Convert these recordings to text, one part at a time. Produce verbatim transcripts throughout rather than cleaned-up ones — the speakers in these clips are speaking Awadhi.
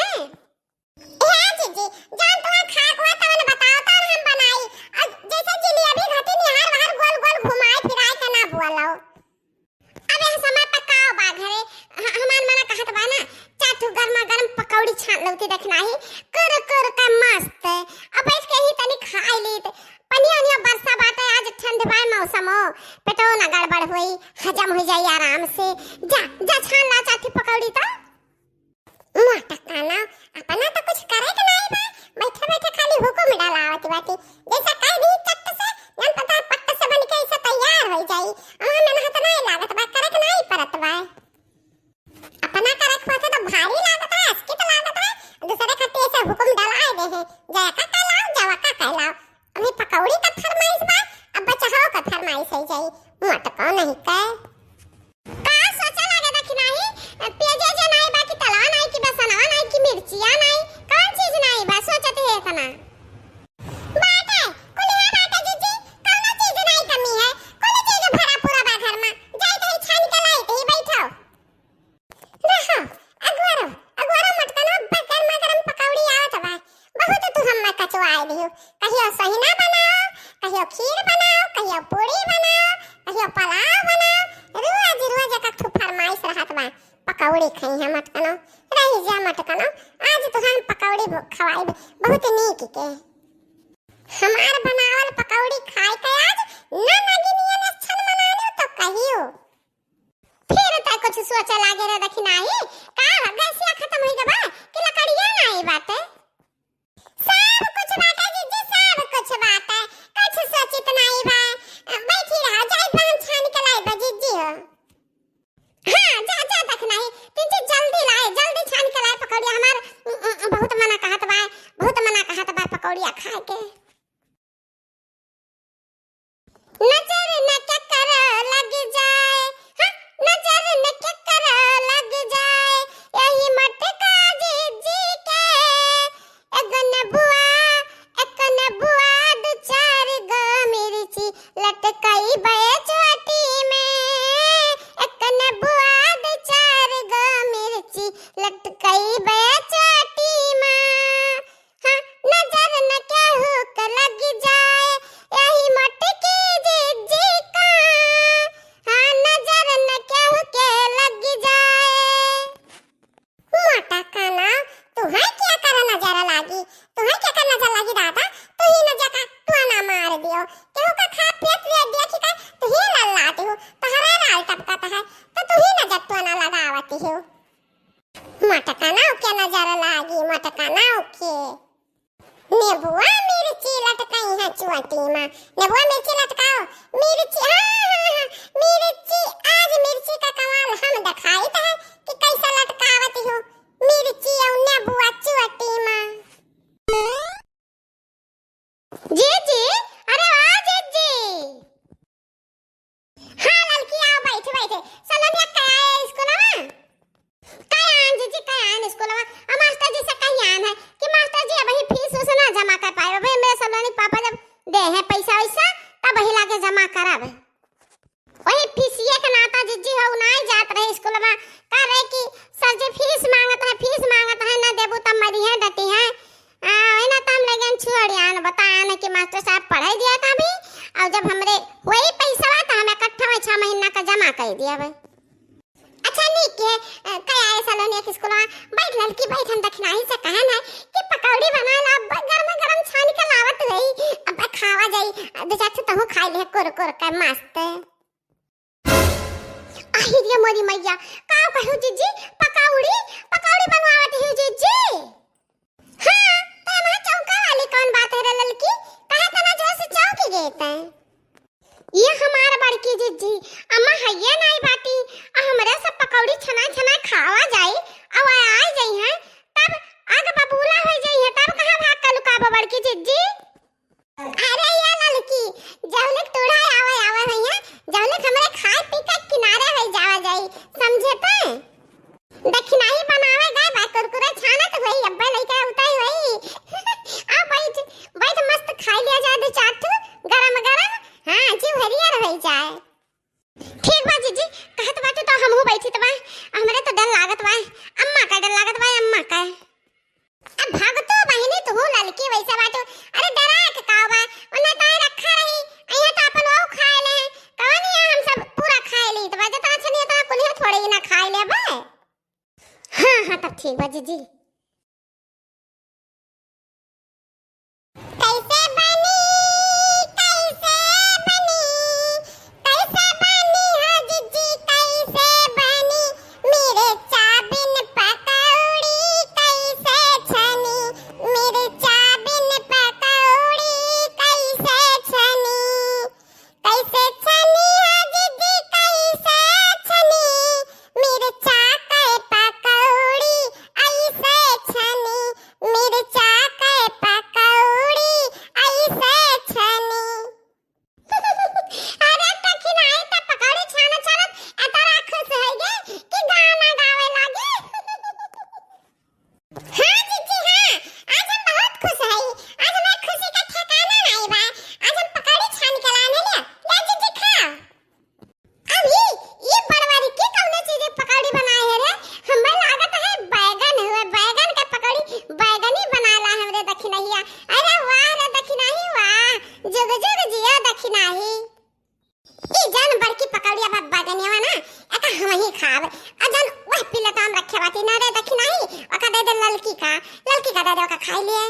हे जीजी, जौन तुहां खाए के हुआ तवन बताओ, तवन हम बनाई। और जैसे जिलेबी घटी निहार बाहर गोल गोल घुमाए फिराए के ना बोलो। अब यह समय पर का बा घरे, ह-, हमार मना कहत बा ना, चार ठो गर्मा गर्म पकौड़ी छान लौती दखिनाही, कुर कुर का मस्त। अब बैठ के ही तनी खाई लीत। पनिया ओनिया बरसा बाटे, आज ठंड बा मौसम हो, पेटो ना गड़बड़ होई, हजम हो जाई आराम से। जा, जा छान ला चार ठो पकौड़ी तो। मोटकाना, अपना तो कुछ करे के नाई बा, बैठे बैठे खाली हुकुम डलावत बाटी। जैसा कह दी चट से, जन पता पट्ट से बन के ऐसे तैयार हो जाई। अमा मेहनत नाई लागत बा, करे के नाई परत बा। अपना करे के होते तो भारी लागत है, अस्कित लागत है, दूसरे खातिर ऐसे हुकुम डलाए दे है, जय का कहलाओ, जवा का कहलाओ। अभी पकौड़ी का फरमाइश बा, अब बचहाओ का फरमाइश हो जाई। मोटको नहीं कहे। का सोचे लागे दखिनाही? प्याजे जे नाई बा कि तलवा नाई कि बेसनवा नाई कि मिर्चिया नाई, कौन चीज नाई बा? सोचत है इतना। बाटे, कुलिया बाटे जीजी, कौनो चीज नाई कमी है, कुल चीज भरा पूरा बा घर में। जाई तो छान के लाई तो ही बैठो। रहो, अगुआरो, अगुआरो मत करो, बस गर्मा गर्म पकौड़ी आवत बा। बहुत तू हम्मे कचवाए दियो। कहियो सोहिना बनाओ, कहियो खीर बनाओ, कहियो पूड़ी बनाओ, कहियो पुलाव बनाओ। रोज, रोज एक एक ठो फरमाइश रहत बा। पकौड़ी खइहे मत कनो, रही जा मत कनो। आज तुहान पकौड़ी ब-, खवाई ब-, बहुत नीक के। हमार बनावल पकौड़ी खाए के आज ना नगिनियन छन मनानो तो कहियो। फिर तै कुछ सोचे लागे रे दखिनाही, का हो, गैसिया खत्म होई गबा कि लकड़िया नाई बाटे? सब कुछ बाटे जीजी, सब कुछ बाटे, कुछ सोचित नाई बा। बैठी रहो, जाई बहन छान के लाई बा जीजी हो। हाँ, जा, जा दखिनाही, तीन चीज जल्दी लाए, जल्दी छान के लाए पकौड़िया हमार, उम, उम, उम, बहुत मना कहत बा, बहुत मना कहत बा पकौड़िया खाए के। नजर न केकर लग जाए, हाँ, नजर न केकर लग जाए, यही मटका जीजी के। एगो नेबुआ, एक नेबुआ, दू चार गो मिर्ची लटकइबे चोटी में। एक नेबुआ, दू चार गो मिर्ची लटकइबे चोटी में। हाँ, नजर न केहू के लग जाए, यही मोटकी जीजी का। हाँ, नजर न केहू के लग जाए। मोटकाना, तुहैं केकर नजर लागी? तुहैं केकर नजर लागी दादा? तुही नजर का टोना मार दियो। केहू का खात पियत हुए देखि के तुही लल्लात हो। तोहरा लाल टपकत है, तो तुही नजर टोना लगावत हो। मोटकाना के नजर लागी, मोटकाना के। नेबुआ मिर्ची लटकइहे चोटी मा। नेबुआ मिर्ची लटकाओ। मिर्ची, हाँ, हाँ, हाँ, हाँ, मिर्ची, आज मिर्ची का कमाल हम देखाइत है कि कैसे लटकावत हो मिर्ची और नेबुआ चोटी मा। जीजी, अरे ओ जीजी। हाँ ललकी, आओ, बैठ, बैठ। सलोनिया कया है स्कूलवा? कया आन जीजी, कया आन स्कूलवा? आ मास्टर जी से कही आन है कि मास्टर जी, अबहीं फीस उस ना जमा कर पाए। अबे मेरे सलोनी पापा जब देहे पैसा वैसा, तब वही लाके जमा करब। वही फीसिए के नाता जीजी हो, नाई जात रहे स्कूलवा। कह रहे कि सर जी फीस मांगत है, फीस मांगत है, ना देबू तब मरिहे डटी है। आ, वही ना तो हम लगे छोड़ियान, बताया ना कि मास्टर साहब पढ़ाई दिया था अभी, और जब हमरे वही पैसा तो हम इकट्ठा वही छह महीना का जमा कर दिया भाई। अच्छा नीक है, अ, कया है सलोनिया के स्कूलवा? बैठ ललकी बैठ, हम दखिनाही से कहन है कि पकौड़ी बना ला, अब गरम गरम छान के लावत रही, अब खावा जाई, दो चार ठो तहूँ खाई ले, कुर कुर के मस्त। आही रे मोरी मैया, का कहू जीजी, पकौड़ी, पकौड़ी बनवावत ही जीजी। हाँ, तो हमार चौका वाली कौन बात है रे ललकी? काहे तना जोर से चौंक गए तैं? ये हमार बड़की जिज्जी, अम्मा हइये नाई बाटी, आ हमरे सब पकौड़ी छना छना खावा जाई, आ आ जाई हैं, तब आग बबूला हो जाई है, तब कहाँ भाग का लुकाबो बड़की जिज्जी? अरे ये ललकी, जौलिक टूढ़ा आवे आवे है, जौलिक हमरे खाए पी के किनारे हो जावा जाई, समझे तैं? दखिनाही बनावे गए बा, कुरकुरे छानत होई, ललकी का, ललकी का दे दो का खाई लिए।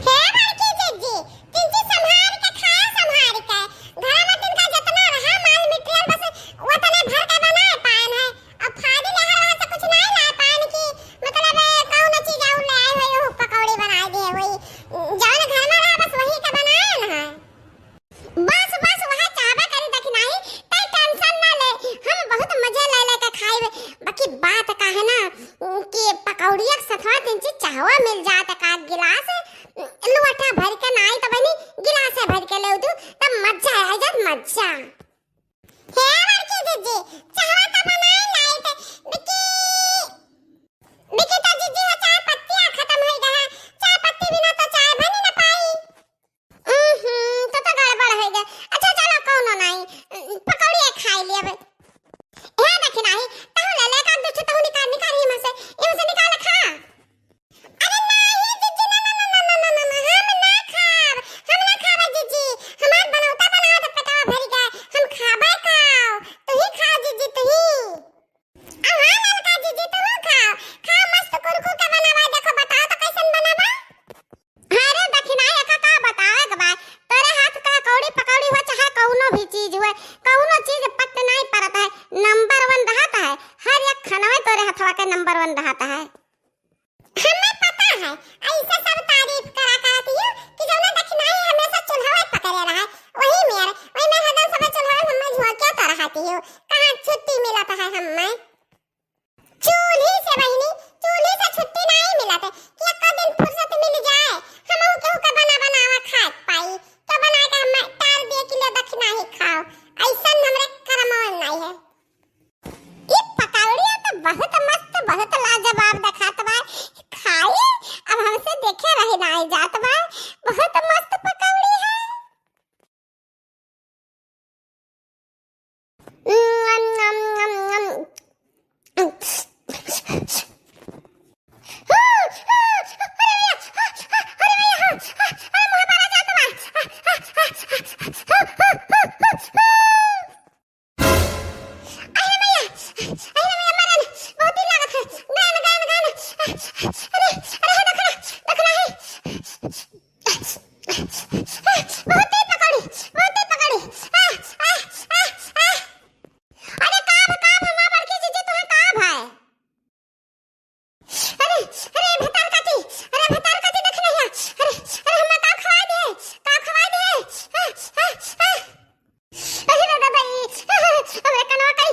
हे बड़की जिज्जी, तिनची संभार के खाए, संभार के। घर में तिनका जितना रहा माल material बस उतने भर के बनाए पाएन है। अब फादी लहर वहाँ से कुछ नहीं लाए पाएन कि मतलब, ए, कौनो चीज और ले आए होई, वो पकौड़ी बनाए दिए होई। जौन घर में रहा बस वही के बनाएन है। बस, बस, वह चाहबे करी दखिनाही, तै tension ना ले, हम बहुत मजे ले लेके खाइबे। बाकी बात का है ना, कि पकौड़िया के सथवा तिनची चाहवा मिल जात का गिलास, लोटा भर के नाई तो बनी, गिलास भर के ले उठू, तब मजा आ जात, मजा। हे बड़की जिज्जी, चाहवा तो बनाए लाइत, बिकी, बिकी तो जिज्जी हो चाय पत्तिया खत्म होई गया, चाय पत्ती बिना तो चाय बनी ना पाई। उहुं, तो, तो गड़बड़ होइ गए। अच्छा, चलो, कौनो नाई, पकौड़िए खाई लेबे। हे दखिनाही, तहु ले ले, का दू ठो तहु निकाल, निकाल ही में से, इमे से निकाल खा। अरे नाई, जिज्जी, ना, ना, हम ना खाब, हम ना खाब, जिज्जी। हमार बनौता बनावत पेटवा भरि गए, हम खाबे खाओ, तुही खाओ, जिज्जी, तुही। अब हाँ ललका जिज्जी, तुहू खाओ, खाओ, मस्त कुरकुर के बनावा, देखो, बताओ तो कैसन बनावा। अरे दखिनाही, एका का बतावे के बा, तोरे हाथ का कौड़ी पकौड़ी हो चाहे कौनो भी चीज हुए, कौनो चीज पट नाई परत है, number one रहत है, हर एक खनवे तोरे हथवा के number one रहत है। हमें पता है, ऐसे सब तारीफ करा करत हियो कि जौने दखिनाही हमेशा चूल्हवे पकड़े रहे, वही मेर, वही मेर हरदम सब चूल्हवे हमें झोंके तो रहत हियो, कहाँ छुट्टी मिलत है हमें? चूल्ही से बहिनी, चूल्ही से छुट्टी नाई मिलत है कि एको दिन फुर्सत मिल जाए, हमहू केहू के बना बनावा खाए पाई, तो बना के हमें टार दिए कि ले दखिनाही खाओ, ऐसन हमरे करमवा नाई है। ई पकौड़िया तो बहुत मस्त, बहुत लाजवाब देखात बा। खाई, अब हमसे देखे रहे नाई जात बा। बहुत मस्त पकौड़ी है। अरे मैया, अरे मैया, मरन, बहुत दिन लागत है। गान, गान, गान। अरे, अरे, हे देखो ना, देखो ना, हे। बहुत तेज पकौड़ी, बहुत तेज पकौड़ी। आ, आ, आ, आ। अरे काब, काब, हमार बड़की जीजी, तुहे काब है? अरे, अरे, भतार काटी, अरे, भतार काटी, देख नहीं है। अरे, अरे, हमें का खवाई दे, का खवाई दे। आ, आ, आ। अरे, दादा भाई, हमरे कनवा कई।